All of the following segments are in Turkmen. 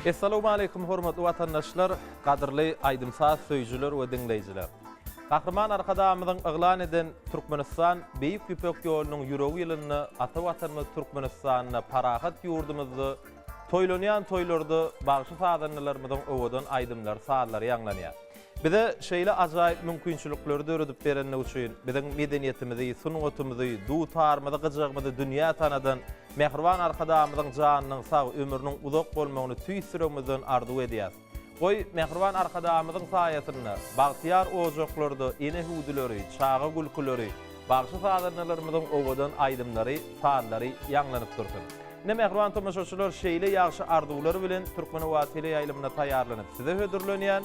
Essalawmaleýkum hormatly watandaşlar, gadyrly aýdym-saz söýüjiler we diňleýjiler. Gahryman Arkadagymyzyň yglan eden Türkmenistan Beýik Ýüpek ýolunyň ýüregi ýylynda ata Watanymyz Türkmenistanda parahat ýurdumyzda toýlanýan toýlarda bagşy-sazandalarymyzyň owadan aýdymlary, sazlary ýaňlanýar. Bize şeýle ajaýyp mümkinçilikleri döredip berenligi üçin, biziň medeniýetimizi, sungatymyzy, dutarymyzy, gyjagymyzy dünýä tanadan mähriban Arkadagymyzyň janynyň sag, ömrüniň uzak bolmagyny tüýs ýüregimizden arzuw edýäs. Goý, mähriban Arkadagymyzyň saýasynda bagtyýar ojaklarda ene hüwdüleri, çaga gülküleri, bagşy-sazandalarymyzyň owadan aýdymlary, sazlary ýaňlanyp dursun. Ine, mähriban tomaşaçylar, şeýle ýagşy arzuwlar bilen Türkmen-Owaz teleýaýlymynda taýýarlanyp size hödürlenýän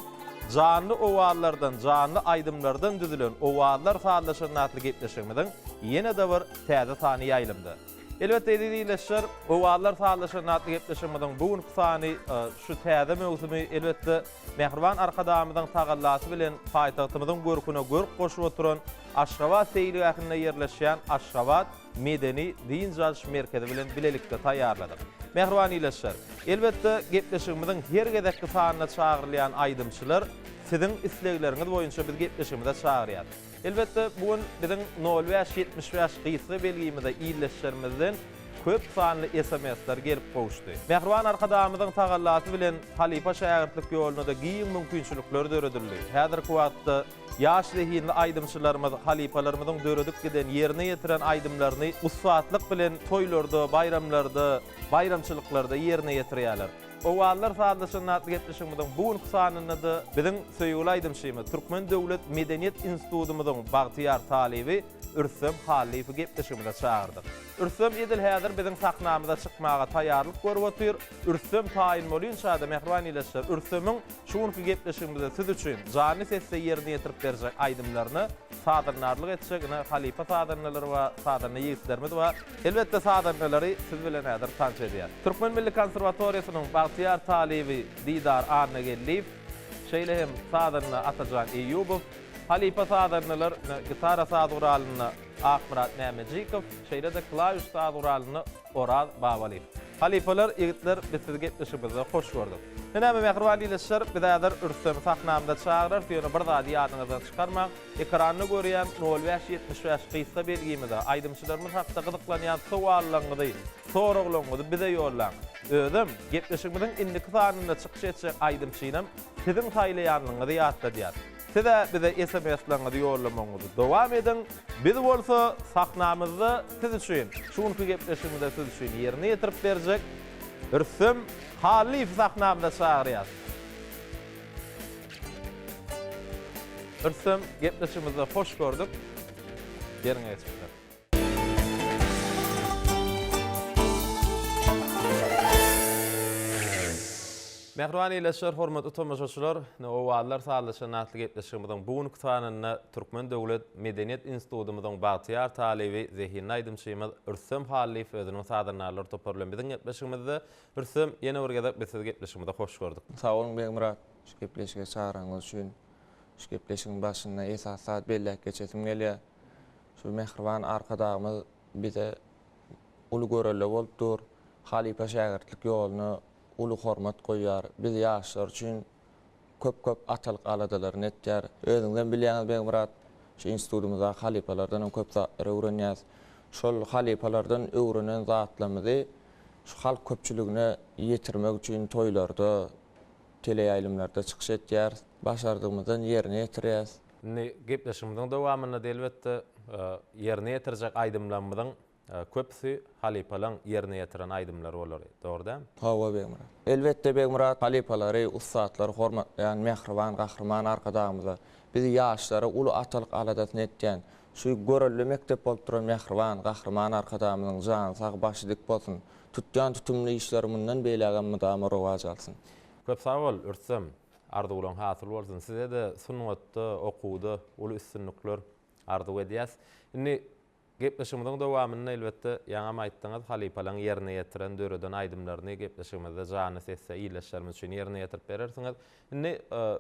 janly owazlardan, janly aýdymlardan düzülen Owazlar sazlaşanda atly gepleşigimiziň ýene-de bir täze sany ýaýlymda. Elbetde, eziz ildeşler, Owazlar sazlaşanda atly gepleşigimiziň bu günki sany şu täze möwsümi, elbetde, mähriban Arkadagymyzyň tagallasy bilen paýtagtymyzyň görküne görk goşup oturan Aşgabat seýilgähinde ýerleşýän Aşgabat medeni dynç alyş merkezi bilen bilelikde taýýarladyk. Mähriban ildeşler, elbetde, gepleşigimiziň her gezekki sanyna çagyrylýan aýdymçylar siziň islegleriňiz boýunça biz gepleşigimize çagyrýas. Elbetde, bu gün biziň nol bäş 75 gysga belgimize ildeşlerimizden köp sanly SMS-ler gelip gowuşdy. Mähriban Arkadagymyzyň tagallasy bilen halypa-şägirtlik ýolunda-da giň mümkinçilikler döredildi. Häzirki wagtda Ýaş zehinli aýdymçylarymyz halypalarymyzyň döredip giden, ýerine ýetiren aýdymlaryny ussatlyk bilen toýlarda, baýramlarda, baýramçylyklarda ýerine ýetirýärler. Owazlar sazlaşanda atly gepleşigimiziň bu günki sanynda-da biziň söýgüli aýdymçymyz, Türkmen döwlet medeniýet institutymyzyň bagtyýar talyby Rüstem Hallyýewi gepleşigimize çagyrdyk. Rüstem edil häzir biziň sahnamyza çykmaga taýýarlyk görüp otyr. Rüstem taýyn bolýynça-da, mähriban ildeşler, Rüstemiň Şu günki gepleşigimizde siz üçin janly sesde ýerine ýetirip berjek aýdymlaryna sazandarlyk etjek ine halypa sazandalar bar, sazanda ýigitlerimiz bar. Elbetde sazandalary siz bilen häzir tanyş edýäs. Türkmen milli konserwatoriýasynyň bagtyýar talyby Didar Annageldiýew, şeýle hem sazanda Atajan Eýýubow, halypa sazandalar ine gitara saz guralynda Akmyrat Mämmejikow, şeýle-de klawiş saz guralynda Oraz Babalyýew. Halypalar, ýigitler biz sizi gepleşigimizde hoş gördük. Ine näme mähriban ildeşler, biz häzir Rüstemi sahnamyza çagyrarys, ýöne bir zady ýadyňyzdan çykarmaň, ekranda görýän nol bäş 75 gysga belgimize aýdymçylarymyz hakda gyzyklanýan sowallaryňyzy, soraglaryňyzy bize ýollaň. Özem, gepleşigimiziň indiki sanynda çykyş etjek aýdymçynam siziň saýlaýanlygyňyzy ýatladýas. Siz-ä bize SMS-leriňizi ýollamagyňyzy dowam ediň, biz bolsa sahnamyzda siz üçin, şu günki gepleşigimizde siz üçin ýerine ýetirip berjek Rüstem Hallyýewi sahnamyza çagyrýas. Rüstem, gepleşigimizde hoş gördük. Ýeriňe geçip bilersiň. Mähriban ildeşler, hormatly tomaşaçylar, ine Owazlar sazlaşan atly gepleşigimiziň bu günki sanynda Türkmen döwlet medeniýet institutymyzyň bagtyýar talyby, zehinli aýdymçymyz Rüstem Hallyýew özüniň sazandarlar topary bilen biziň gepleşigimizde. Rüstem, ýene bir gezek biz sizi gepleşigimize hoş gördük. Sag boluň Begmyrat, şu gepleşige çagyranyňyz üçin. Şu gepleşigiň başynda esasy zat belläp geçesim gelýär. Şu mähriban Arkadagymyz bize uly görelde bolup dur. Halypa-şägirtlik ýoluna uly hormat goýýar. Biz ýaşlar üçin köp-köp atalyk aladalaryny etýär. Özüňizem bilýäňiz Begmyrat, şu institutymyzdaky halypalardan hem köp zatlary öwrenýäs. Şol halypalardan öwrenen zatlarymyzy şu halk köpçüligine ýetirmek üçin toýlarda, teleýaýlymlarda çykyş etýäris. Başardygymyzdan ýerine ýetirýäs. Indi gepleşigimiziň dowamynda-da elbetde ýerine ýetirjek aýdymlarymyzyň köpüsi halypalaň ýerine ýetiren aýdymlary bolar, dogry dälmi? Hawa Begmyrat. Elbetde Begmyrat, halypalary, ussatlary hormatlaýan mähriban Gahryman Arkadagymyza, biz ýaşlara uly atalyk aladasyny etýän, şu görelde mekdep bolup duran mähriban Gahryman Arkadagymyzyň jany sag, başy dik bolsun, tutýan tutumly işleri mundan beýlägem mydama rowaç alsyn. Köp sag bol, Rüstem. Arzuwlaň hasyl bolsun. Size-de sungatda, okuwda uly üstünlikler arzuw edýäs. Indi gepleşigimiziň dowamynda elbetde ýaňam aýtdyňyz, halypalaň ýerine ýetiren, döreden aýdymlaryny gepleşigimizde janly sesde ildeşlerimiz üçin ýerine ýetirip berersiňiz. Indi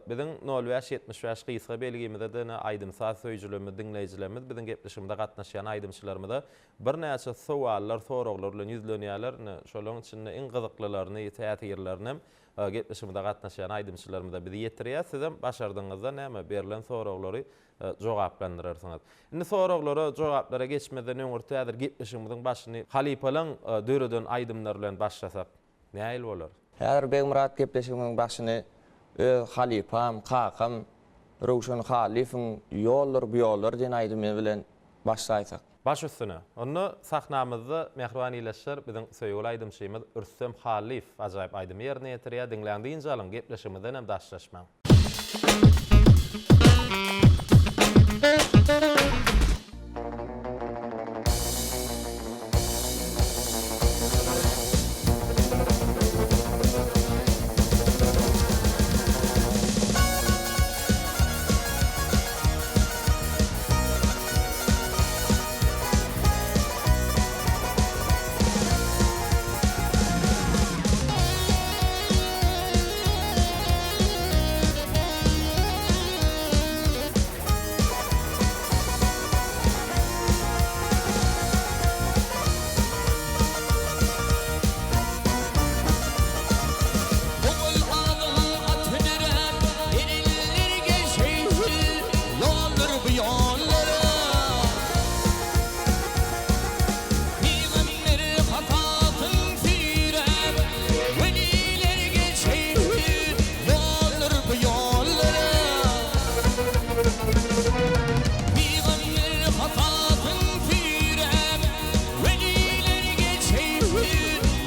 biziň nol bäş 75 gysga belgimize-de ine aýdym-saz söýüjilerimiz, diňleýjilerimiz biziň gepleşigimize gatnaşýan aýdymçylarymyza birnäçe sowallar, soraglar bilen ýüzlenýärler. Ine şolaryň içinde iň gyzyklylaryny, täsirlerinem. Gepleşigimize gatnaşýan aýdymçylarymyza biz ýetirýäs. Sizem başardygyňyzda näme, berlen soraglary jogaplandyrarsyňyz. Indi soraglara, jogaplara geçmezden öňürti häzir gepleşigimiziň başyny halypalaň döreden aýdymlary bilen başlasak nähili bolar? Häzir Begmyrat gepleşigimiziň başyny öz halypam, kakam Röwşen Hallyýewiň Ýoldur bu ýollar diýen aýdymy bilen başlaýsak. Baş üstüne. Onda sahnamyzda mähriban ildeşler biziň söýgüli aýdymçymyz Rüstem Hallyýew ajaýyp aýdymy ýerine ýetirýär. Diňläň dynç alyň, gepleşigimizden hem daşlaşmaň. Ogul adyň aty döräp, Erenler geçeýin ýoldur bu ýollara. Pygamber hatasyn süýräp, Weliler geçeýin ýoldur bu ýollara. Pygamber hatasyn süýräp, Weliler geçeýin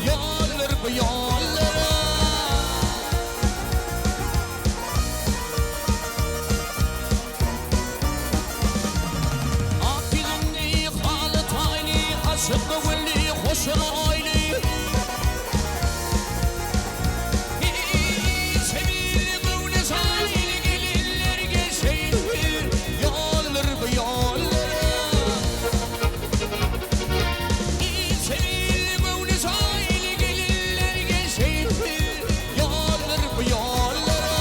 ýoldur bu ýollara. Ak ýüzüňli, haly taýly, Açyk göwünli, hoş raýly. Hiç bir göwne jaýly gelinler geçeýin ýoldur bu ýollara. Hiç bir göwne jaýly gelinler geçeýin ýoldur bu ýollara.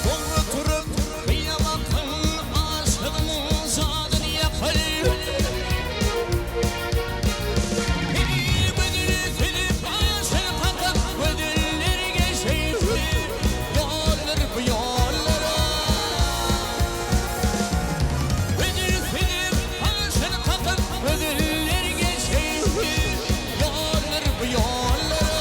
Dogry turup gyýa bakyň aşygynyň janyny ýakar. Gözüni silip başyny kakyp gözeller geçer ýollar bu ýollara. Gözüni silip başyny kakyp gözeller geçer ýollar bu ýollara.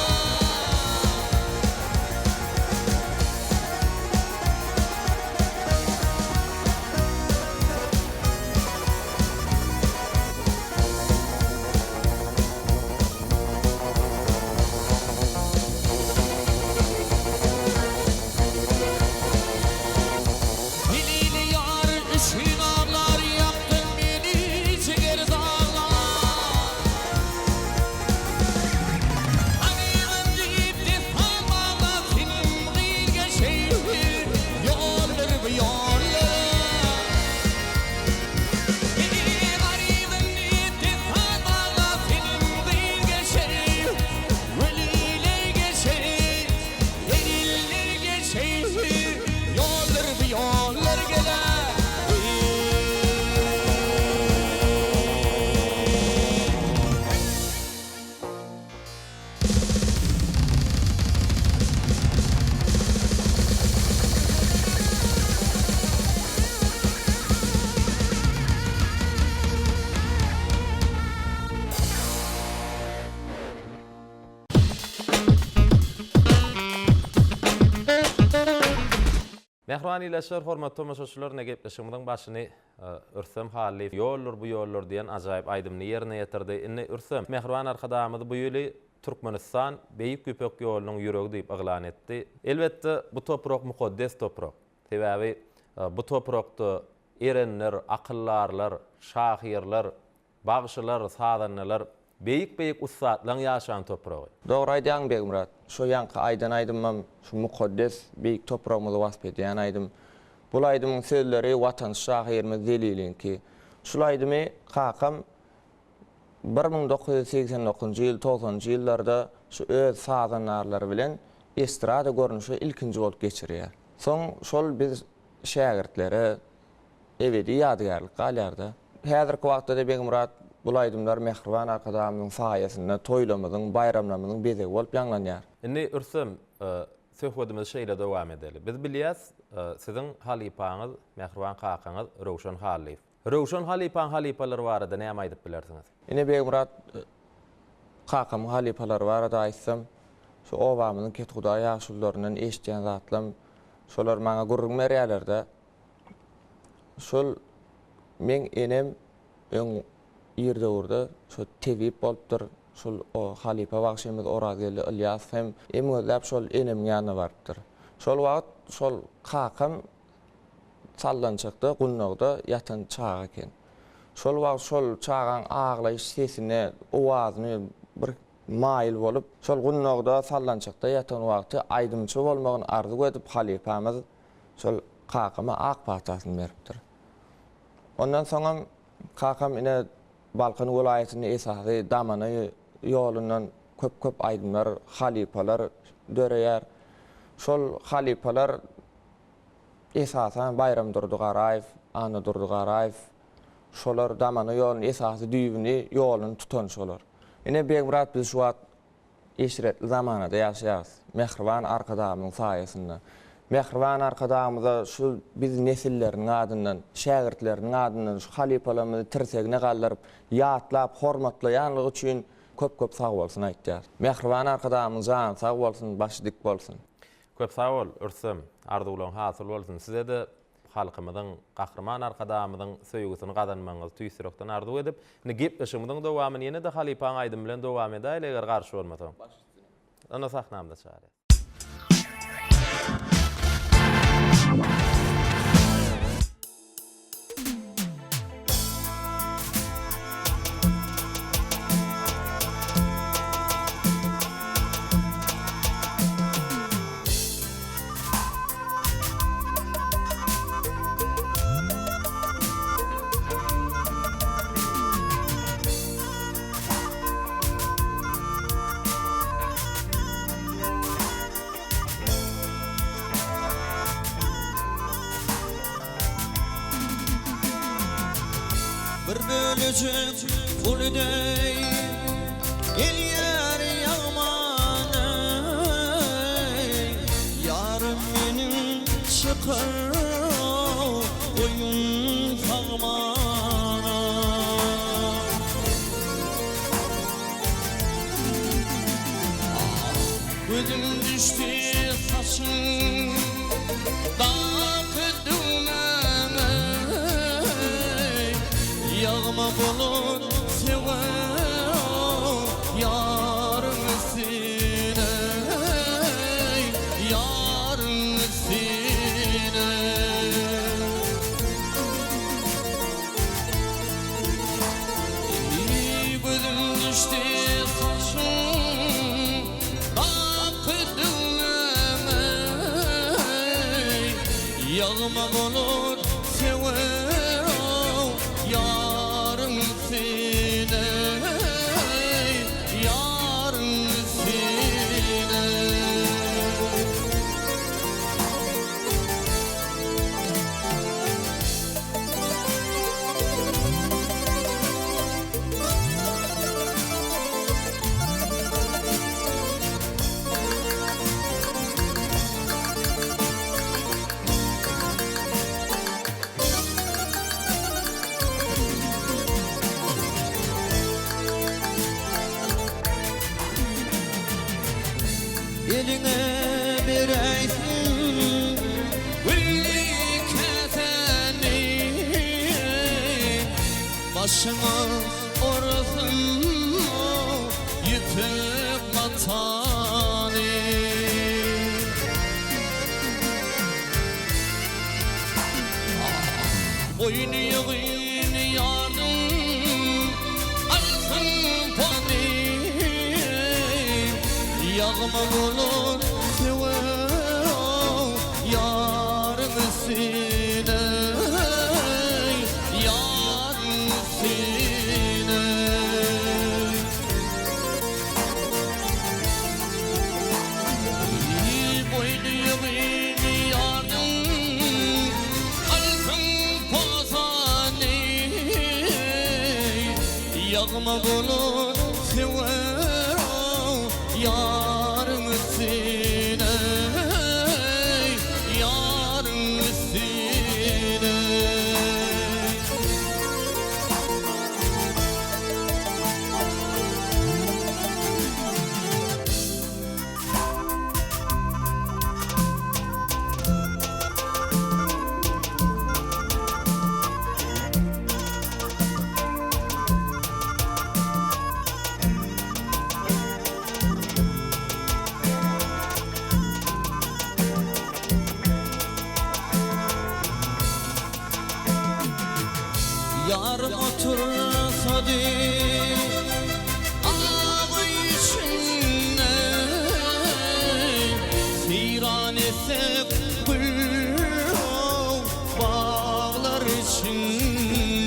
Dilini ýar üçin aglar ýakdyň meni jiger daglar. Habibim diýip dessan bagla seniň gyz geçeýin ýollar bu ýollara. Garybym diýip dessan bagla seniň gyz geçeýin weliler geçeýin deliller geçeýin ýollar bu ýollar geler. Mähriban ildeşler, hormatly tomaşaçylar, ine gepleşigimiziň başyny Rüstem Hallyýew Ýoldur bu ýollar diýen ajaýyp aýdymyny ýerine ýetirdi. Indi Rüstem, mähriban Arkadagymyz bu ýyly Türkmenistan Beýik Ýüpek ýolunyň ýüregi diýip yglan etdi. Elbetde, bu toprak mukaddes toprak. Sebäbi bu toprakda erenler, akyldarlar, şahyrlar, bagşylar, sazandalar. Beýik-beýik ussatlaň ýaşan topragy. Dogry aýdýaň Begmyrat. Şo ýaňky aýdan aýdymym şu mukaddes beýik topragymyzy wasp edýän aýdym. Bul aýdymyň sözleri watançy şahyrymyz Zeliliňki. Şul aýdymy kakam 1989-njy ýyl, togsanynjy ýyllarda şu öz sazandarlary bilen estrada görnüşe ilkinji bolup geçirýär. Soň şol biz şägirtlere ebedi ýadygärlik galýar-da. Häzirki wagtda-da Begmyrat bul aýdymlar mähriban Arkadagymyzyň saýasynda toýlamyzyň, baýramlarymyzyň bezegi bolup ýaňlanýar. Indi Rüstem, söhbedimizi şeýle dowam edeli. Biz bilýäs, siziň halypaňyz, mähriban kakaňyz Röwşen Hallyýew. Röwşen halypaň halypalary barada näme aýdyp bilersiňiz? Ine Begmyrat, kakamyň halypalary barada aýtsam, şu obamyzyň kethuda ýaşulularyndan eşidýän zatlam şolar maňa gürrüň berýärler-de. Şol meň enem öň ir döwürde şo tebip bolupdyr. Şol halypa bagşymyz Orazgeldi Ylýasow hem em gözläp şol enemiň ýanyna barypdyr. Şol wagt şol kakam sallançakda, gundagda ýatan çaga eken. Şol wagt şol çagaň aglaýyş sesine, owazyny bir maýyl bolup, şol gundagda, sallançakda ýatan wagty aýdymçy bolmagyny arzuw edip halypamyz Şol kakama ak patasyny beripdir. Ondan soňam kakam ine Balkan welaýatynda esasy damana ýolundan köp-köp aýdymlar, halypalar döreýär. Şol halypalar esasan Baýramdurdy Garaýew, Annadurdy Garaýew şolar damana ýoluny esasy düýbüni, ýoluny tutan şolar. Ine Begmyrat biz şu wagt Eşretli zamanada ýaşaýarys. Mähriban Arkadagymyzyň saýasynda. Mähriban Arkadagymyza şu biz nesilleriniň adyndan, şägirtleriniň adyndan şu halypalarymyzy tirsegine galdyryp, ýatlap, hormatlaýanlygy üçin köp-köp sagbolsun aýtýarys. Mähriban Arkadagymyzyň jany sag bolsun, başy dik bolsun! Köp sag bol, Rüstem. Arzuwlaň hasyl bolsun. Size-de Halkymyzyň, Gahryman Arkadagymyzyň söýgüsini gazanmagyňyzy tüýs ýürekden arzuw edip, indi gepleşigimiziň dowamyny ýene-de halypaň aýdymy bilen dowam edäýeli, eger garşy bolmasaň. Baş üstüne. Onda sahnamyza çagyrýas. Bir bölejik guly deý gelýär ýagmana Ýarym meniň çykar goýun sagmana. Gözüm düşdi saçyň daky düwmäňe Ýagma bulut söwer ýaryň üstüne Ýaryň üstüne. Gözüm düşdi saçyň daky düwmäňe Ýagma bulut söwer-ow ýaryň üstüne Ýaryň üstüne. Eliňe beräýsin gülli käsäni, Başyňa orasyn ýüpek matany. Boýny ýogyn ýardyň alsyn pany. Ýagma bolar söwer ýaryň üstüne Ýaryň üstüne. Boýny ýygyn ýaryň Alsyn posany Ýagma bolar söwer ýaryň üstüne Ýaryň üstüne. Ýarym otursady agy içinde Seýran etsek gül baglar içinde.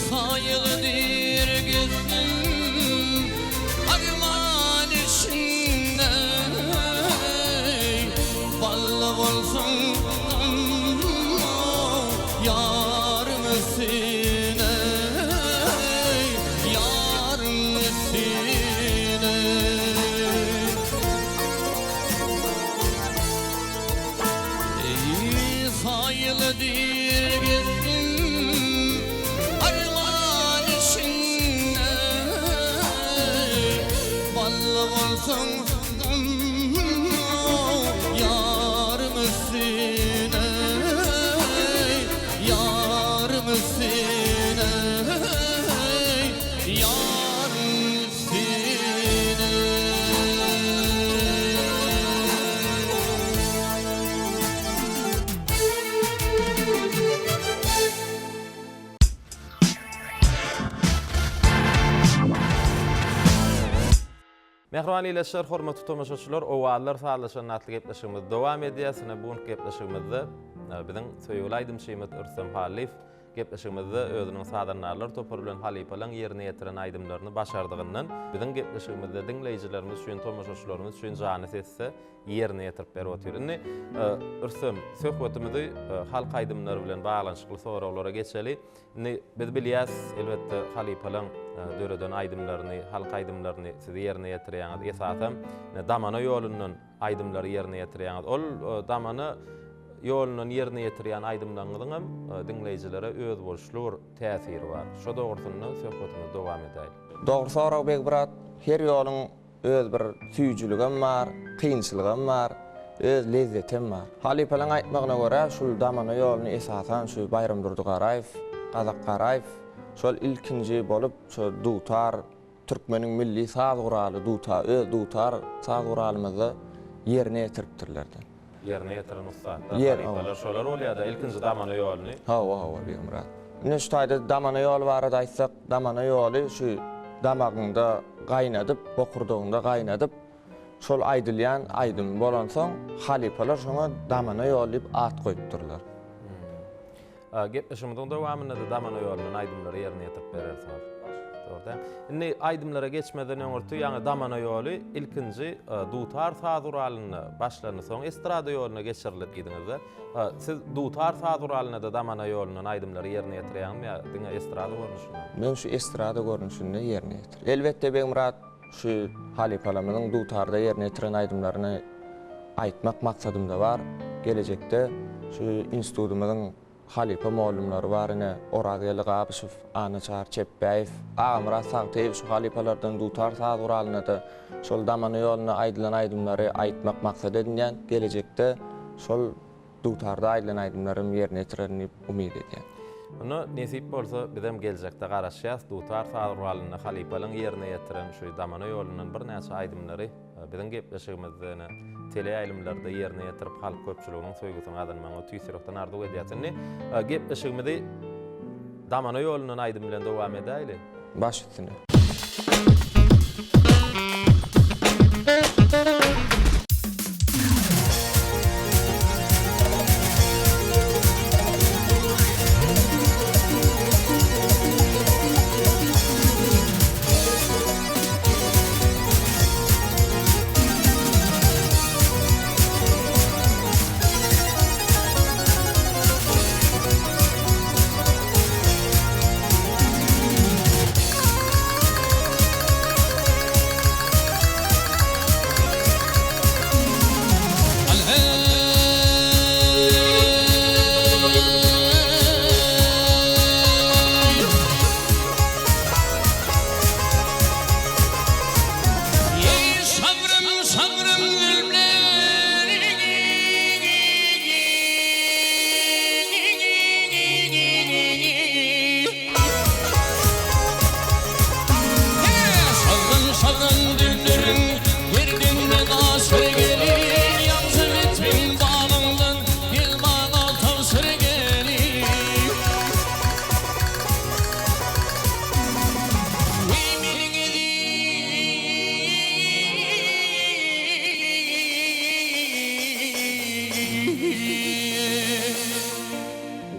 Saýgydyr gitdim arman içinde Bally bolsun ýaryň üstüne Ýaryň üstüne. Saýyly dir gitdim arman içinde Bally bolsaň ýaryň üstüne Ýaryň üstüne Ýaryň üstüne. Mähriban ildeşler, hormatly tomaşaçylar, Owazlar sazlaşanda atly gepleşigimiz dowam edýär. Ine, bu günki gepleşigimizde e, biziň söýgüli aýdymçymyz Rüstem Hallyýew gepleşigimizde özüniň sazandarlar topary bilen halypalaryň ýerine ýetiren aýdymlaryny başardygyndan biziň gepleşigimizde diňleýjilerimiz üçin, tomaşaçylarymyz üçin jany sesde ýerine ýetirip berip otyr. Indi, Rüstem, söhbetimizi halk aýdymlary bilen baglanyşykly soraglara geçeli. Indi biz bilýäs, elbetde, halypalaň döreden aýdymlaryny, halk aýdymlaryny siz ýerine ýetirýäňiz. Esasam, damana ýolundan aýdymlary ýerine ýetirýäňiz. Ol damana ýolundan ýerine ýetirýän aýdymlaryňyzyň hem diňleýjilere özboluşly bir täsiri bar. Şo dogrusynda söhbetimizi dowam edäýli. Dogry sorag Begbrat, her ýoluň Öz bir süýjüligem bar, kynçylygam bar, öz lezzetem bar. Halypalaň aýtmagyna görä, şul damana ýoluny esasan şu Baýramdurdy Garaýew, Gazak Garaýew şol ilkinji bolup şo dutar, türkmeniň milli saz guraly dutar, öz dutar saz guralymyzda ýerine ýetiripdirler-de. Ýerine ýetiren ussatlar, halypalar şolar bolýar-da, ilkinji damana ýoluny. Hawa, hawa, Begmyrat. Ine şu taýda damana ýoly barada aýtsak, damana ýoly şu damagyňda gaýnadyp, bokurdagyňda gaýnadyp, şol aýdylýan aýdym bolansoň, halypalar şoňa damana ýoly diýip at goýupdyrlar. Gepleşigimiziň dowamynda-da damana ýolundan aýdymlary ýerine ýetirip berersiňiz. Dogry däl. Indi aýdymlara geçmezden öňürti, ýaňy damana ýoly ilkinji dutar saz guralynda başlandy, soň estrada ýoluna geçirildi diýdiňiz-de. Siz dutar saz guralynda-da damana ýolundan aýdymlary ýerine ýetirýäňizmi ýa diňe estrada görnüşinde? Men şu estrada görnüşinde ýerine ýetir. Elbetde Begmyrat şu halypalarymyzyň dutarda ýerine ýetiren aýdymlaryny aýtmak maksadymda bar. Gelejekde şu institutymyzyň halypa mugallymlary bar ine Orazgeldi Gabyşow, Annaçary Çepbäýew, Agamyrat Sagtyýew şu halypalardan dutar saz guralynda-da şol damana ýolunda aýdylan aýdymlary aýtmak maksat edinýän. Gelejekde şol dutarda aýdylan aýdymlaram ýerine ýetirerin diýip umyt edýän. Onda nesip bolsa bizem geljekde garaşýas dutar saz guralynda halypalyň ýerine ýetiren şu damana ýolundan birnäçe aýdymlary Biziň gepleşigimizde ine teleýaýlymlarda ýerine ýetirip halk köpçüliginiň söýgüsini gazanmagyňyzy tüýs ýürekden arzuw edýäris. Indi gepleşigimizi Damana ýolundan aýdym bilen dowam edäýli. Baş üstüne.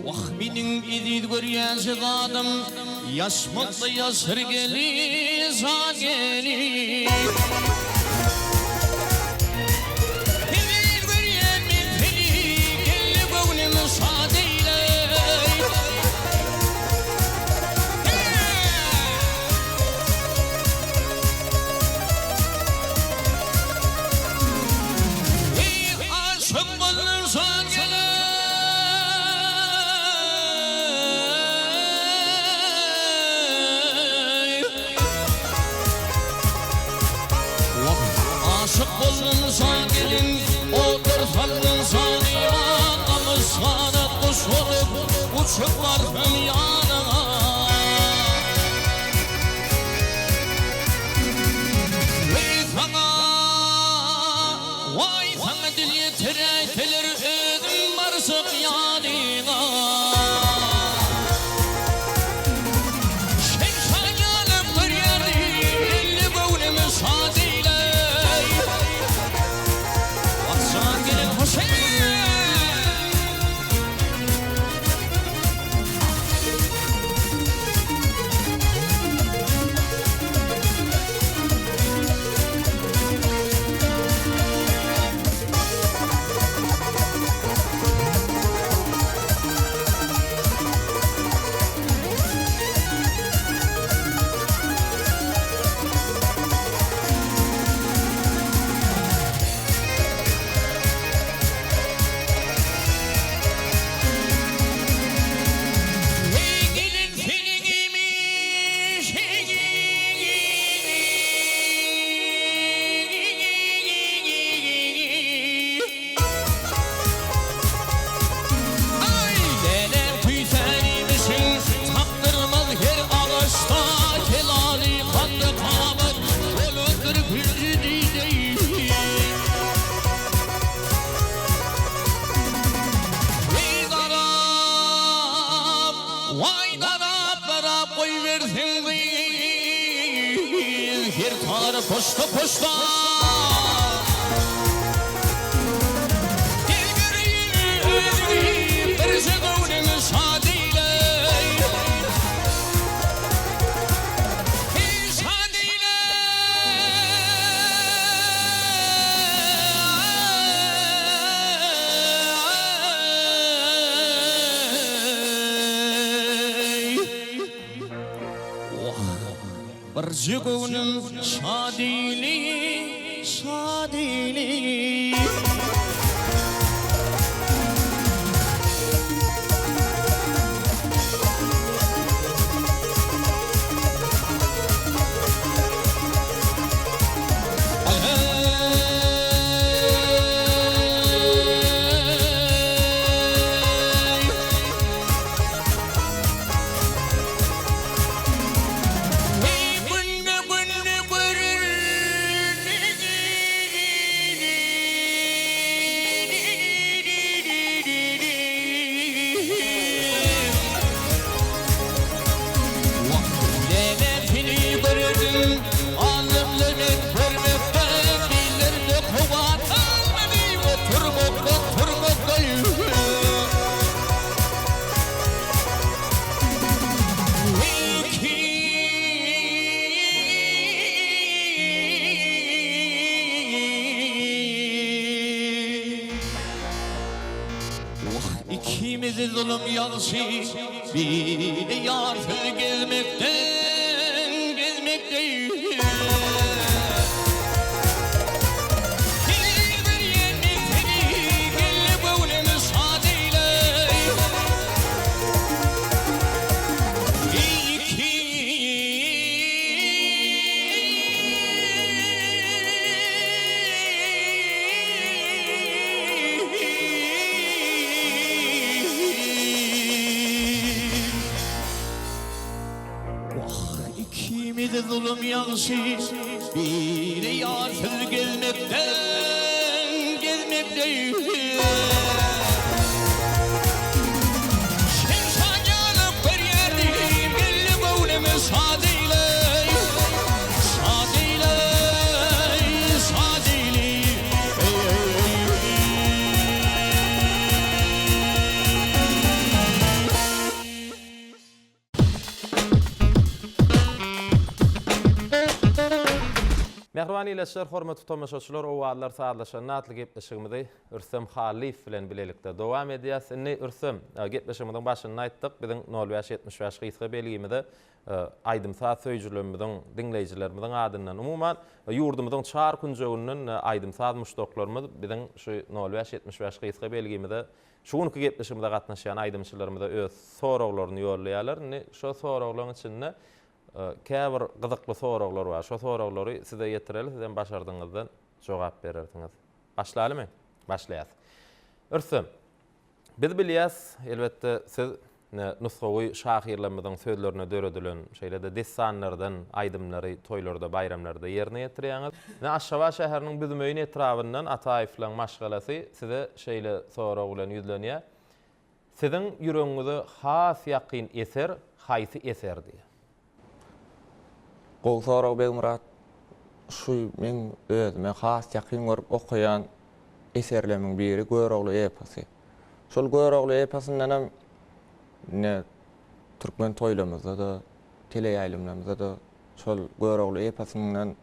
Wah meniň eziz görýänje zadym Ýaşmakda ýaşyr geli jan geli Eziz görýän men seni Geldi göwnümi şat eýleý. Eý, aşyk boldum şol gele. Wah, aşyk boldum şol gelin, Otur saldym şanyma, Gamyş ganat guş bolup, Uçup barsam ýanyňa. Eý saňa, waý saňa dil ýetiräýseler özüm barjak ýanyňa. Şemşan ýalyp görýärdi, elli göwnümi şat eýleý. Wah jan gelin hoş eý. Eý gelin seniň imişigiň. Aý lälem küýsän imişiň tapdyrmaz her agaçda Jelaly kaddy kamat bolandyr künji dideýi. Eý darap, waý darap, darap goýberseň gyz, Her tary poşta-poşta. Gel göreýin özüňi, birje göwnüňi şat eýleý. Eý, şat eýleý. Wah, birje göwnüm şat eýleý, şat eýleý. Eý, günde-günde görülmedi. Ikimizi zulum ýagşy bile ýarsyz gezmekden gezmekden. Seni görýän men seni gelle göwnümi şat eýleý. Wah, ikimizi zulum ýagşy, biri ýarsyz gezmekden, gezmekden. Şemşat ýalyp görýärdim, geldi göwnümi şat eýleý, şat eýleý, şat eýleý. Mähriban ildeşler, hormatly tomaşaçylar, Owazlar sazlaşanda atly gepleşigimizi Rüstem Hallyýew bilen bilelikde dowam edýäs. Indi Rüstem, gepleşigimiziň başynda aýtdyk, biziň nol bäş 75 gysga belgimize aýdym-saz söýüjilerimiziň, diňleýjilerimiziň adyndan, umuman, ýurdumyzyň çar künjeginden aýdym-saz muşdaklarymyz biziň şu nol bäş 75 gysga belgimize şu günki gepleşigimize gatnaşýan aýdymçylarymyza öz soraglaryny ýollaýarlar. Indi şo soraglaryň içinde käbir gyzykly soraglar bar. Şo soraglary size ýetireli, sizem başardygyňyzdan jogap berersiňiz. Başlalymy? Başlaýas. Rüstem, biz bilýäs, elbetde, siz nusgawy şahyrlarymyzyň sözlerine döredilen, şeýle-de dessanlardan aýdymlary toýlarda, baýramlarda ýerine ýetirýäňiz. Ine, Aşgabat şäheriniň Büzmeýin etrabyndan Ataýewlaryň maşgalasy size şeýle sorag bilen ýüzlenýär, Siziň ýüregiňize has ýakyn eser haýsy eser diýýär. Gowy sorag Begmyrat. Şu meň özüme has ýakyn görüp okaýan eserlerimiň biri Görogly eposy. Şol Görogly eposyndanam ine türkmen toýlarymyzda-da, teleýaýlymlarymyzda-da şol Görogly eposyndan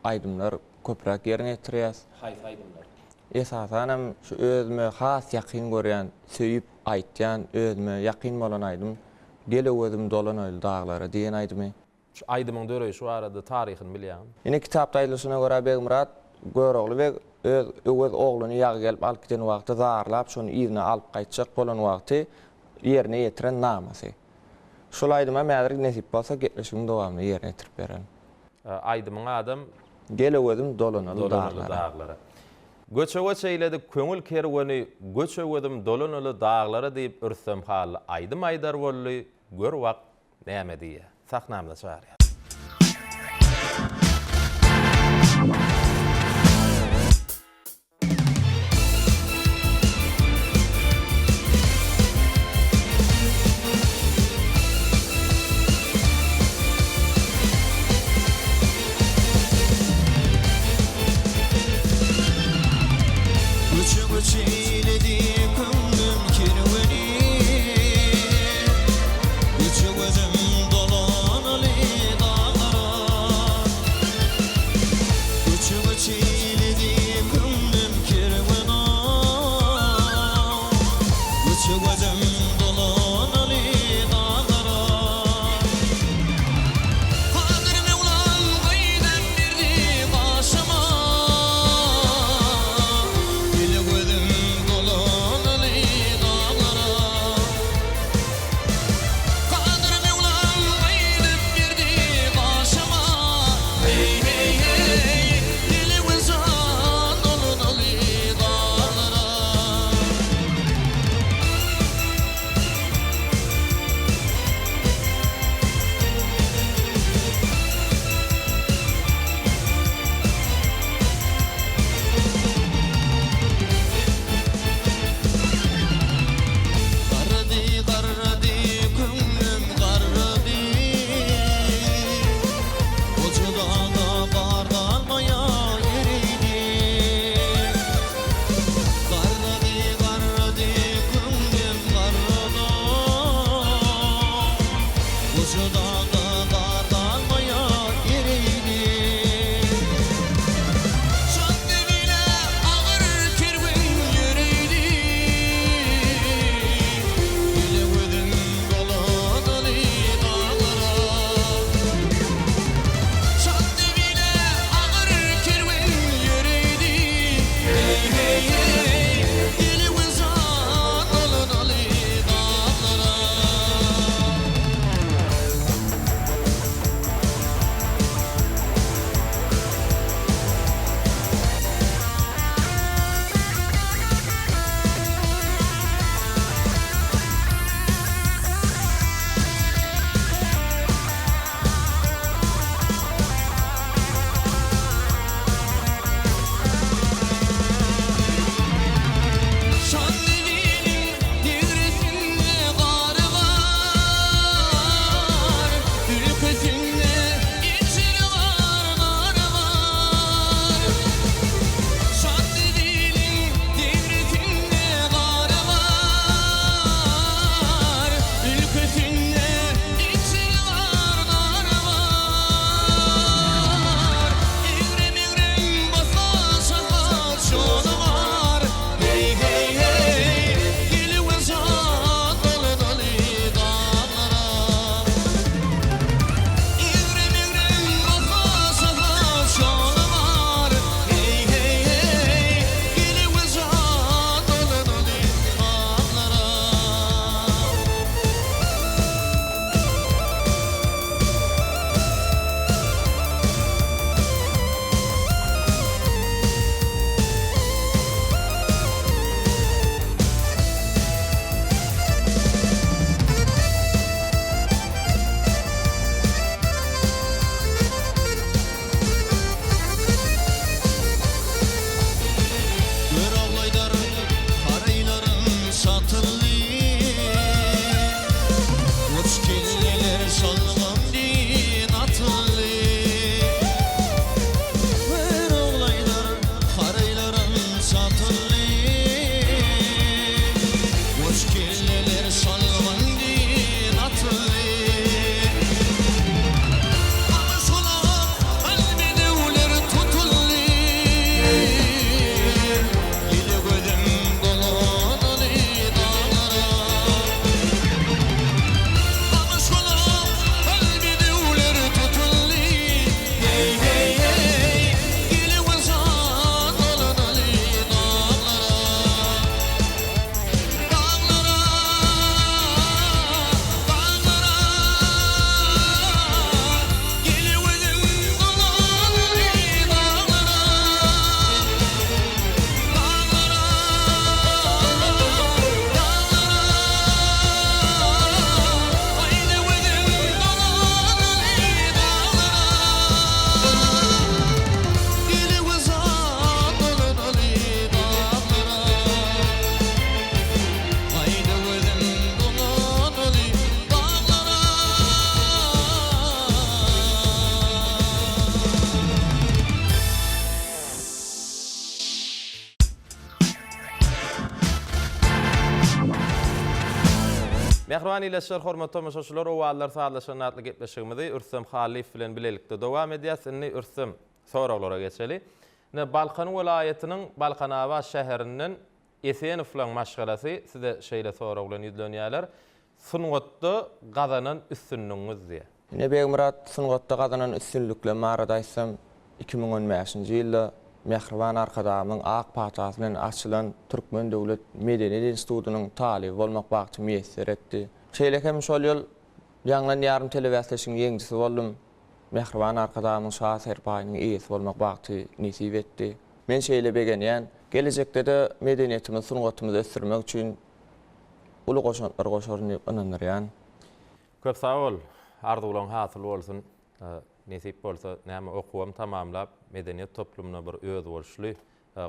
aýdymlar köpräk ýerine ýetirýäs. Haýsy aýdymlar? Esasanam şu özüme has ýakyn görýän, söýüp aýtýan, özüme ýakyn bolan aýdym Gel Öwezim dolanaýly daglara diýen aýdymy. Şu aýdymyň döreýşi barada taryhyny bilýäňmi? Ine kitapda aýdylyşyna görä Begmyrat Görogly beg öz Öwez ogluny ýagy gelip alyp giden wagty zarlap şony yzyna alyp gaýtjak bolan wagty ýerine ýetiren namasy. Şol aýdymam häzir nesip bolsa gepleşigiň dowamynda ýerine ýetirip bererin. Aýdymyň adam. Gel Öwezim dolanaly daglara. Göçe-göç eýledik köňül kerweni, Göç Öwezim dolanaly daglara diýip Rüstem Hally aýdym aýdar boldy, gör wagt näme diýýär. Sahnamyza çagyrýar. Göçe-göç eýledi köňlüm kerweni, Göçe gözüm dolanaly daglara. Göçe-göç eýledi köňlüm kerwen-ow, Göçe gözüm dolanaly daglara. Kadyr Möwlam gyzam berdi başyma, Dili gözüm dolanaly. Mähriban ildeşler, hormatly tomaşaçylar, Owazlar sazlaşanda atly gepleşigimizi Rüstem Hallyýew bilen bilelikde dowam edýäs. Indi Rüstem, soraglara geçeli. Ine, Balkan welaýatynyň Balkanabat şäherinden Esenowlaryň maşgalasy size şeýle sorag bilen ýüzlenýärler, Sungatda gazanan üstünligiňiz diýýär. Ine, Begmyrat, sungatda gazanan üstünliklerim barada aýtsam, 2015-nji ýylda mähriban Arkadagymyzyň ak patasy bilen açylan Türkmen döwlet medeniýet institutynyň talyby bolmak bagty miýesser etdi. Şeýle hem şol ýyl Ýaňlan ýarym telebäsleşigiň ýeňijisi boldum. Mähriban Arkadagymyň Şa serpaýynyň eýesi bolmak bagty nesip etdi. Men şeýle begenýän. Gelejekde-de medeniýetimizi, sungatymyzy ösdürmek üçin uly goşantlar goşaryn diýip ynandyrýan. Köp sag bol. Arzuwlaň hasyl bolsun. Nesip bolsa, näme okuwam tamamlap, medeniýet toplumyna bir özboluşly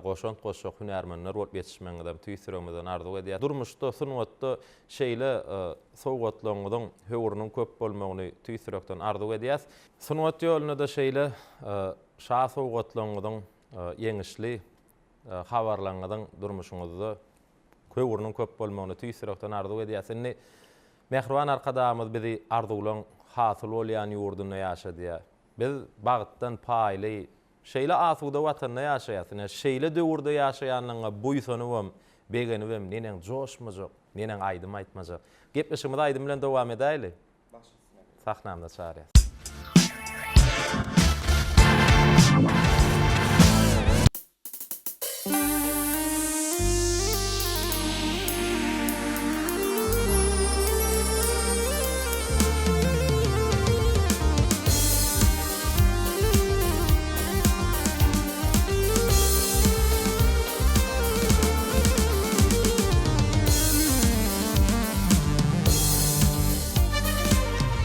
goşant goşjak hünärmenler bolup ýetişmegiňizem tüýs ýüregimizden arzuw edýäs. Durmuşda, sungatda şeýle sowgatlaryňyzyň höwrüniň köp bolmagyny tüýs ýürekden arzuw edýäs. Sungat ýolunda-da şeýle şa sowgatlaryňyzyň, ýeňişli habarlaryňyzyň durmuşyňyzda höwrüniň köp bolmagyny tüýs ýürekden arzuw edýäs. Indi Mähriban Arkadagymyz bizi arzuwlaň hasyl bolýan ýurdunda ýaşadýar. Biz bagtdan paýly, Şeýle asuda Watanda ýaşaýas. Ine, şeýle döwürde ýaşaýanyňa buýsanybam, begenibem neneň joşmajak, neneň aýdym aýtmajak. Gepleşigimizi aýdym bilen dowam edäýli. Sahnamyza çagyrýas.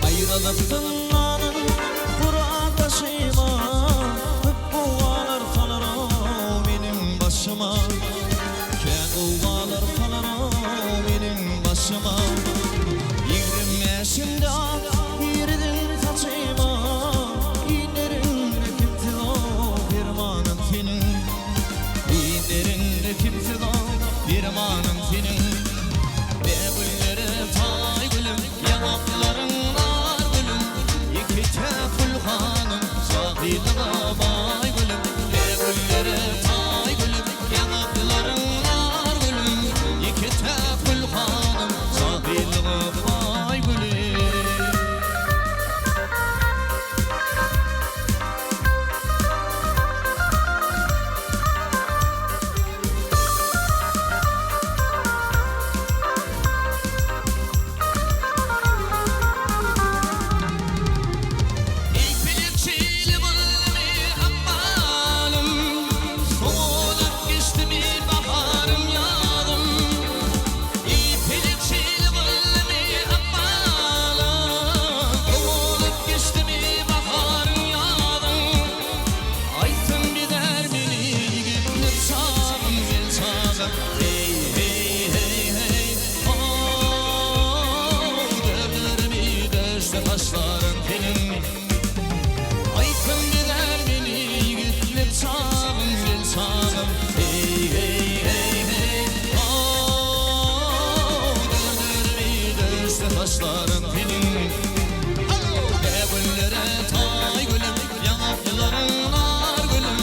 Aýralyk zyndanyň guran daşyma, Köp gowgalar salar-ow meniň başyma. Kän gowgalar salar-ow meniň başyma. Ýigrim bäşimde ak girdiň saçyma, Inlerinde kimsiz-ow permanyň seniň. Inlerinde kimsiz-ow permanyň seniň. Bägüllere taý gülüm, ýaňaklaryň nar gülüm, Ýekeje gülhanym, şahylyga baý gülüm. Bägüllere taý gülüm, ýaňaklaryň nar gülüm, Ýekeje gülhanym, şahylyga baý gülüm. Eý pelek şeýle boldumy ykbalym, Sowulyp geçdimi baharym ýazym. Eý pelek şeýle boldumy ykbalym, Sowulyp geçdimi baharym ýazym. Aýtsyn bizär meni ýigitlik çagym, gel çagym, Heý, heý, heý, heý, ho-ow, Dördlerimi döşde taşlaryn seniň. Aýtsyn bizär meni ýigitlik çagym, gel çagym, Heý, heý, heý, heý, ho-ow, Dördlerimi döşde taşlaryn seniň. Bägüllere taý gülüm, Ýaňaklaryň nar gülüm,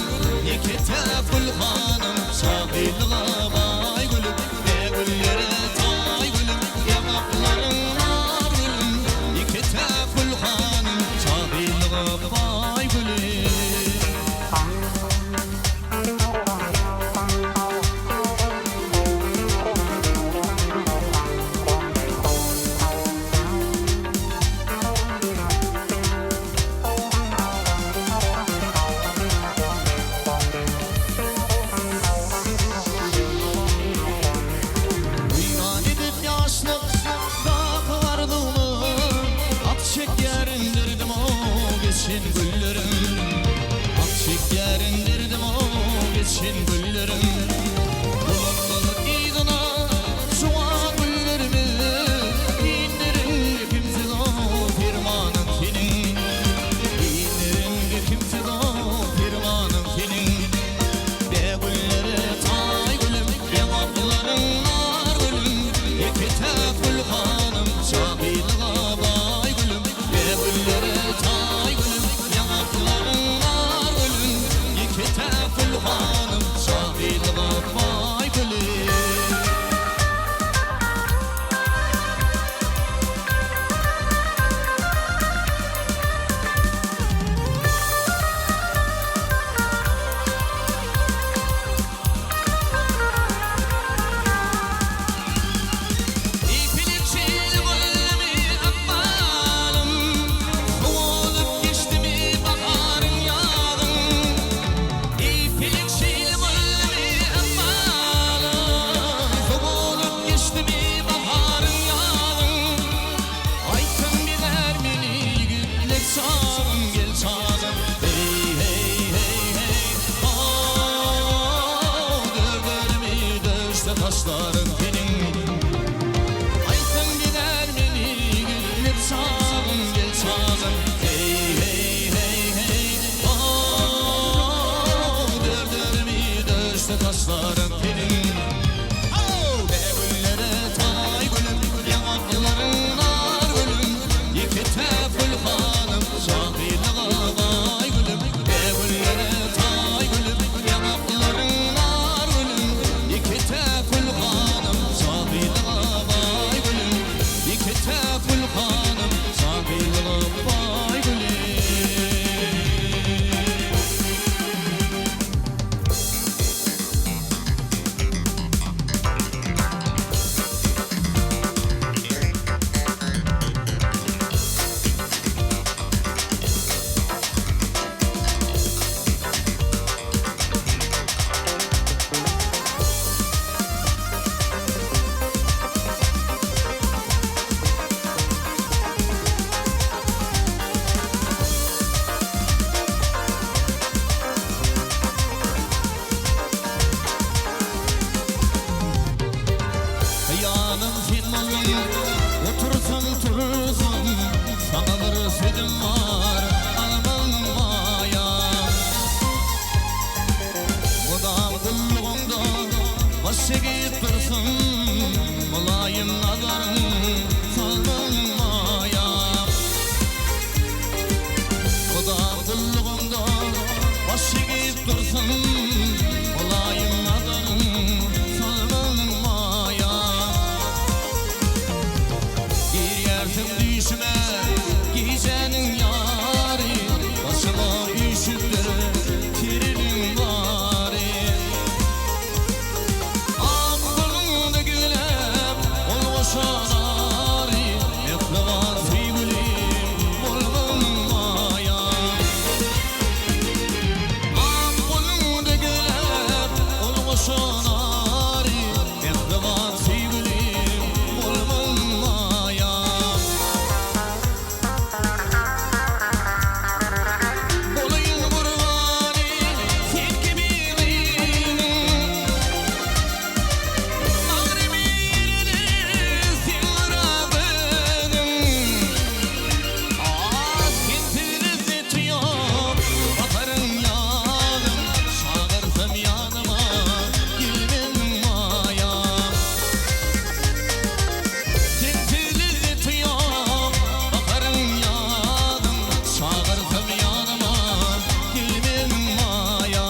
Ýeke-täk gülhanym, Şahylyga baý gülüm. Bägüllere taý gülüm, Ýaňaklaryň nar gülüm, Ýeke-täk gülhanym, Şahylyga baý gülüm. gülhanym, Şahylyga baý gülüm. Ipilik şir boldumy ykbalym, Sowulyp geçdimi baharyň ýazyň. Ipilik şir boldumy ykbalym, Sowulyp geçdimi baharyň ýazyň. Aýtsam biler meni ýigitler çagym gel çagym Hey hey hey hey How döwlerimi döşde taşlaryn seniň Aýtsam biler meni ýigitler çagym gel çagym Hey hey hey hey How döwlerimi döşde taşlaryn seniň How bägüllere taý gülüm Ýaňaklaryň nar gülüm Ýeke täk gül hanym Şahylyga baý gülüm Bägüllere taý gülüm Ýaňaklaryň nar gülüm Ýeke täk gül hanym Şahylyga baý gülüm Ýeke täk gül hanym Şahylyga baý gülüm. Hyýalym sen bolduň, otursam tursam, Saňa bir sözüm bar, almagyň maýa. Mydam gullugyňda baş egip dursam, Mylaýym nazaryň salmagyň maýa. Mydam gullugyňda baş egip dursam, Mylaýym nazaryň salmagyň maýa. Girýärsiň düýşüme gijäniň ýary, Başyma üýşüpdir piriniň bary. Ak goluňda gizläp ol goşa nary, Mähriban söýgülim bolmagyň maýa. Ak goluňda gizläp ol goşa nary, Mähriban söýgülim bolmagyň maýa. Bolaýyn gurbany sen kibi gyzyň, Bagrymy ýerede seň gyra gözüň. Ah, sensiz lezzeti ýok baharyň ýazyň, Çagyrsam ýanyma gelmegiň maýa. Sensiz lezzeti ýok baharyň ýazyň, Çagyrsam ýanyma gelmegiň maýa.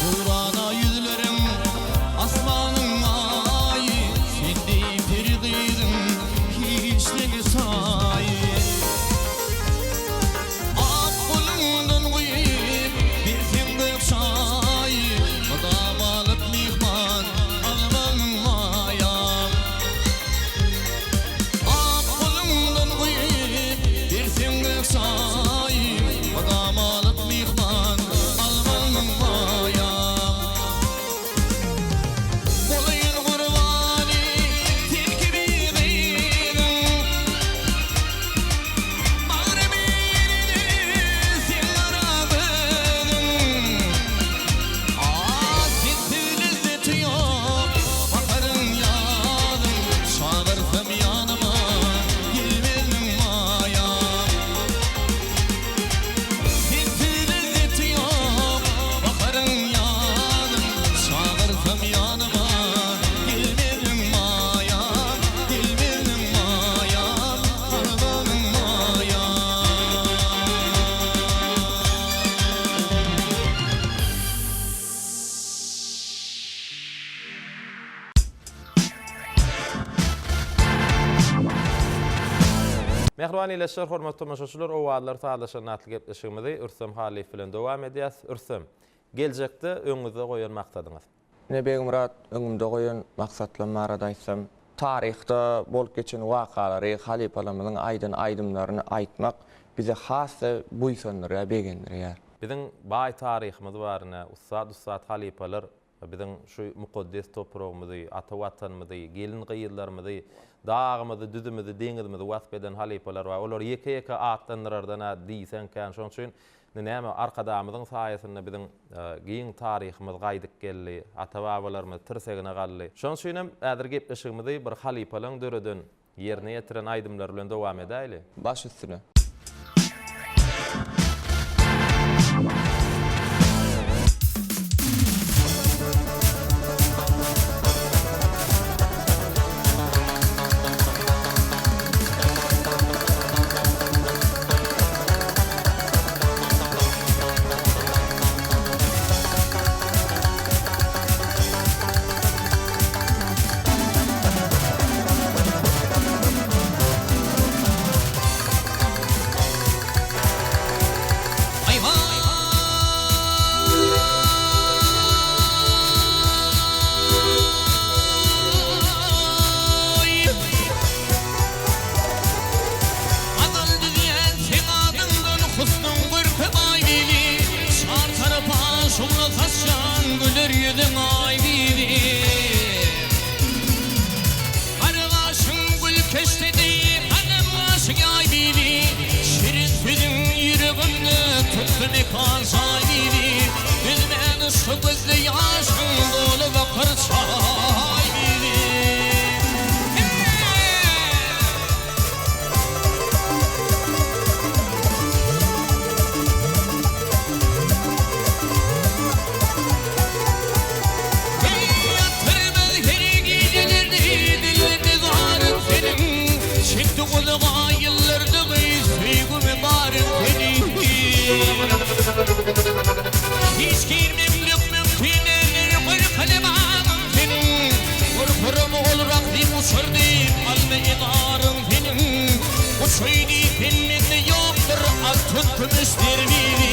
Nurana ýüzleriň asmanyň aýy, Sen deý peri gyzyň hiç deňi taýy. Ak goluňdan guýup berseň gök çaýy, Mydama alyp myhman almagyň maýa. Ak goluňdan guýup berseň gök çaýy, Mydama alyp myhman almagyň maýa. Bolaýyn gurbany sen kibi gyzyň, Bagrymy ýerede. Mähriban ildeşler, hormatly tomaşaçylar, Owazlar sazlaşanda atly gepleşigimizi Rüstem Hallyýew bilen dowam edýäs. Rüstem, geljekde öňüňizde goýan maksadyňyz? Ine Begmyrat, öňümde goýan maksatlarym barada aýtsam, taryhda bolup geçen wakalary, halypalarymyzyň aýdan aýdymlaryny aýtmak bizi has-da buýsandyrýar, begendirýär. Biziň baý taryhymyz bar ine, ussat-ussat halypalar biziň şu mukaddes topragymyzy, ata Watanymyzy, gelin-gyzlarymyzy, dagymyzy, düzümizi, deňizimizi wasp eden halypalar bar. Olary ýeke-ýeke atlandyrardan-a diýseň kän. Şonuň üçin indi näme, Arkadagymyzyň saýasynda biziň giň taryhymyz gaýdyp geldi, ata-babalarymyz tirsegine galdy. Şonuň üçin hem häzir gepleşigimizi bir halypalaryň döreden Ýerine ýetiren aýdymlary bilen dowam edäýli. Baş üstüne. Şugla saçýan güler ýüzüň Aý bibi. Gara gaşyň gül keşde deý Kalem gaşy Aý bibi. Şirin sözüň ýüregimde Tutdy mekan jaý bibi. Düzmän yşky gözde ýaşyň Doly bakyr çaý bibi. Ýatyrmaz her gijelerni Dilinde zaryn seniň Çekdi uzaga ýyllardygy Söýgümi baryn seniň Hiç girmemlik mümkin däldir Gorkuly bagyň seniň Gorkuram olrak diýip uçar diýip Alma ygaryň seniň Uçaý diýsen mende ýokdur Altyn kümüş zer bibi.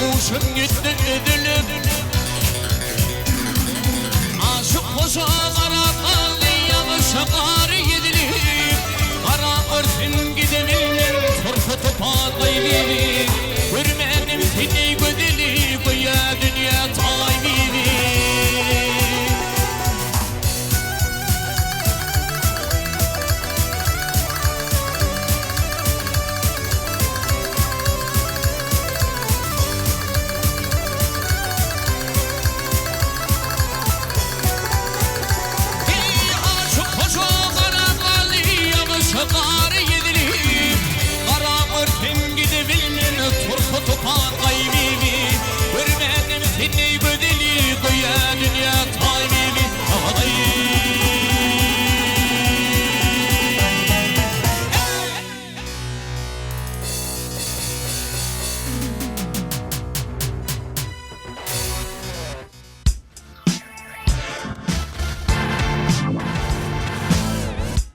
Huşum gitdi üzülüp Aşyk goşa garap galdy ýagyşa gary ýedilip Gara görsün gidebilmen tursa tupan gaýyby Görmändim seni gözeli göýä dünýä taý bibi. Eý, aşyk hoşa gara galdy, ýagyşa gary ýedilip, Gara görsem gidebilmen, tursa tupan gaý bibi. Görmändim seni gözeli, göýä dünýä taý bibi. Aý.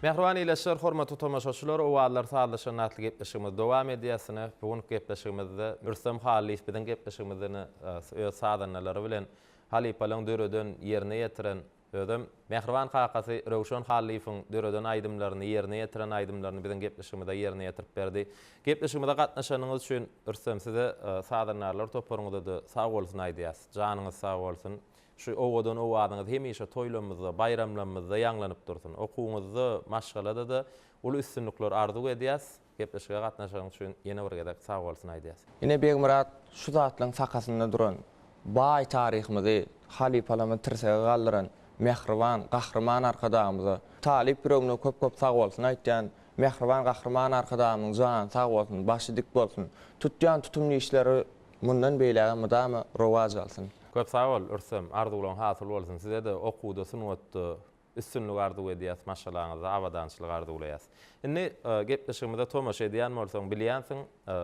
Mähriban ildeşler, hormatly tomaşaçylar, Owazlar sazlaşanda atly gepleşigimizi dowam edýäs. Ine, bu günki gepleşigimizde Rüstem Hallyýew biziň gepleşigimizde öz sazandalary bilen halypalaryň döreden, ýerine ýetiren Özem mähriban kakasy Röwşen Hallyýewiň döreden aýdymlaryny, ýerine ýetiren aýdymlaryny biziň gepleşigimize ýerine ýetirip berdi. Gepleşigimize gatnaşanyňyz üçin Rüstem size, sazandarlar toparyňyza-da sag bolsun aýdýas. Janyňyz sag bolsun. Şu owadan owazyňyz hemişe toýlamyzda, baýramlamyzda ýaňlanyp dursun. Okuwyňyzda, maşgalada-da uly üstünlikler arzuw edýäs. Gepleşige gatnaşanyň üçin ýene bir gezek sag bolsun aýdýas. Ine Begmyrat şu zatlaň sakasynda duran, baý taryhymyzy halypalarymyz tirsege galdyran mähriban Gahryman Arkadagymyza talyp ýüregimden köp köp sag bolsun aýtýan. Mähriban Gahryman Arkadagymyň jany sag bolsun, başy dik bolsun. Tutýan tutumly işleri mundan beýlägem mydama rowaç alsyn. Köp sag bol Rüstem, arzuwlaň hasyl bolsun. Size-de okuwda, sungatda üstünlik arzuw edýäs, maşgalaňyzda abadançylyk arzuwlaýas. Indi gepleşigimize tomaşa edýän bolsaň bilýänsiň,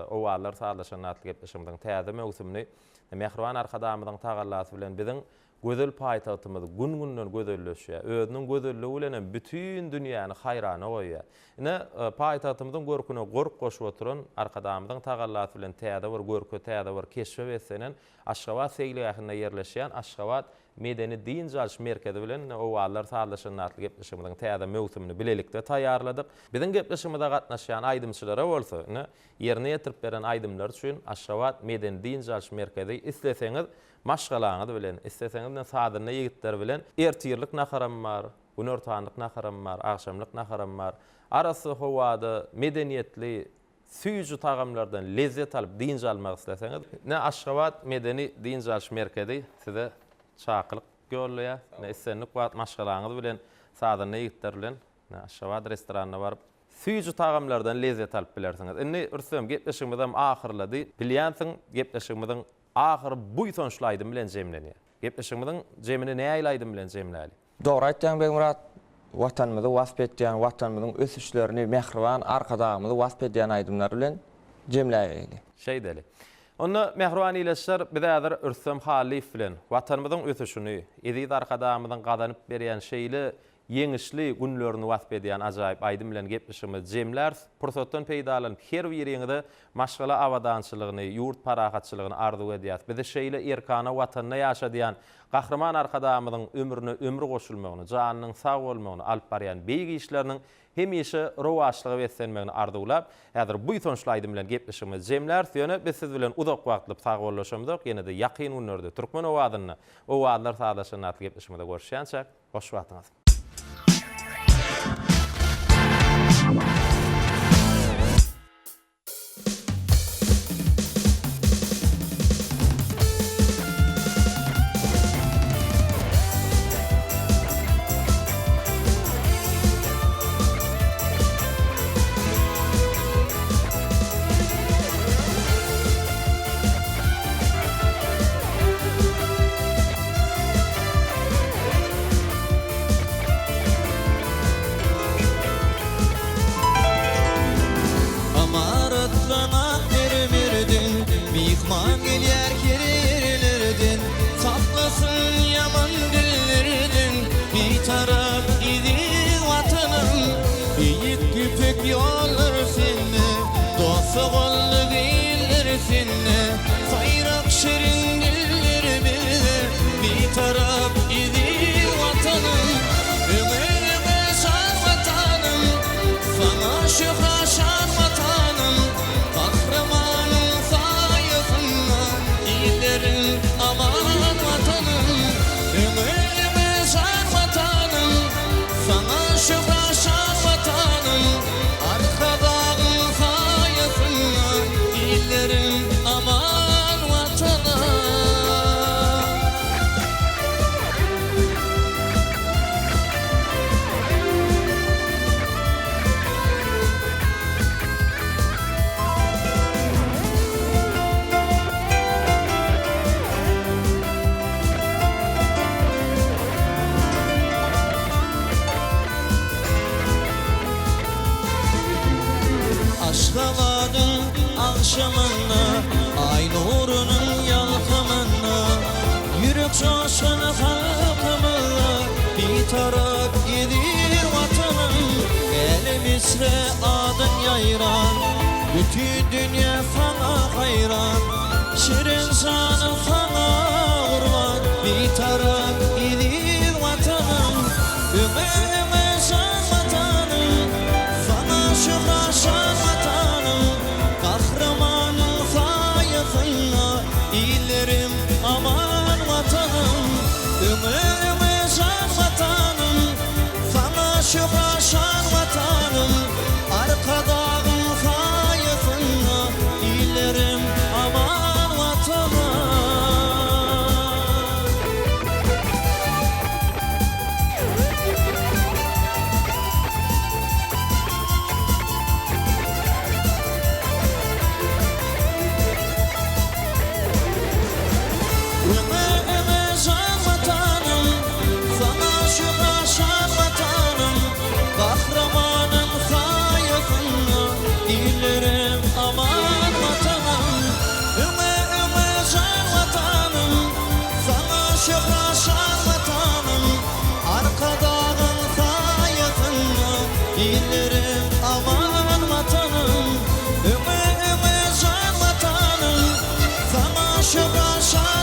Owazlar sazlaşanda atly gepleşigimiziň täze möwsümini Mähriban Arkadagymyzyň tagallasy bilen biziň Gözel paýtagtymyz gün-günden gözelleşýär. Özüniň gözelligi bilenem bütin dünýäni haýrana goýýar. Ine, paýtagtymyzyň görküne görk goşup oturan, Arkadagymyzyň tagallasy bilen täze bir görke, täze bir keşbe beslenen Aşgabat seýilgähinde ýerleşýän Aşgabat medeni-dynç alyş merkezi bilen ine, Owazlar sazlaşanda atly gepleşigimiziň täze möwsümini bilelikde taýýarladyk. Biziň gepleşigimize gatnaşýan aýdymçylara bolsa, ine, ýerine ýetirip beren aýdymlary üçin Aşgabat medeni-dynç alyş merkezi isleseňiz, Maşgalaňyz bilen, isleseňiz-de sazanda ýigitler bilen ertirlik naharam bar, günortanlyk naharam bar, agşamlyk naharam bar. Arassa howada, medeniýetli, süýji tagamlardan lezzet alyp dynç almak isleseňiz, ine Aşgabat medeni dynç alyş merkezi size çakylyk ýollaýar. Ine islendik wagt maşgalaňyz bilen, sazanda ýigitler bilen ine Aşgabat restoranyna baryp, süýji tagamlardan lezzet alyp bilersiňiz. Indi Rüstem, gepleşigimizem ahyrlady. Bilýänsiň, gepleşigimiziň Ahyry buýsançly aýdym bilen jemlenýär. Gepleşigimiziň jemini nähili aýdym bilen jemläli? Dogry aýtýaň Begmyrat, Watanymyzy wasp etýän, Watanymyzyň ösüşlerini, mähriban Arkadagymyzy wasp edýän aýdymlar bilen jemläýeli. Şeýdeli. Onda mähriban ildeşler biz häzir Rüstem Hallyýew bilen Watanymyzyň ösüşini, eziz Arkadagymyzyň gazanyp berýän şeýle Ýeňişli günlerini wasp edýän ajaýyp aýdym bilen gepleşigimizi jemläris. Pursatdan peýdalanyp, her biriňize maşgala abadançylygyny, ýurt parahatçylygyny arzuw edýäris. Bizi şeýle erkana Watanda ýaşadýan Gahryman Arkadagymyzyň ömrüne ömür goşulmagyny, janynyň sag bolmagyny, alyp barýan beýik işleriniň hemişe rowaçlyga beslenmegini arzuwlap, häzir buýsançly aýdym bilen gepleşigimizi jemläris. Ýöne biz siz bilen uzak wagtlyp sagbollaşamzok, ýene-de ýakyn günlerde Türkmen owazynda Owazlar sazlaşanda atly gepleşigimizde görüşýänçäk, Hoş wagtyňyz. Ymaratlaň ak mermerden, Myhman gelýär her ýerlerden. Saklasyn ýaman dillerden, Bitarap eziz Watanym. Beýik Ýüpek ýollar sende, Dost-doganlyk iller sende. Saýrak şirin diller bizde, Bitarap eziz Watanym. Öňe-öňe şan Watanym, Saňa şöhrat şan Watanym. Gahrymanyň saýasynda, Illeriň aman Watanym. Öňe-öňe şan Watanym, Saňa şöhrat şan Watanym. Arkadagyň saýasynda, Illeriň aman Watanym. Aşgabadyň agşamynda, Aý nurunyň ýalkymynda, Ýürek joşgun halkymyzda, Bitarap eziz Watanym, Älem içre adyň ýaýran, Bütin dünýä saňa haýran, Şirin janyň saňa gurban, Bitarap eziz Watanym, Öňe-öňe jan Watanym, Saňa şöhrat şan Watanym, Gahrymanyň saýasynda Illerim aman Watanym. şan Watanym, Arkadagyň saýasynda illerim aman Watanym. Öňe öňe jan Watanym, Saňa şöhrat şan Watanym, Gahrymanyň saýasynda illerim aman Watanym. Öňe öňe jan Watanym, Saňa şöhrat şan Watanym, Arkadagyň saýasynda illerim aman Watanym. Öňe öňe jan Watanym, Saňa şöhrat şan.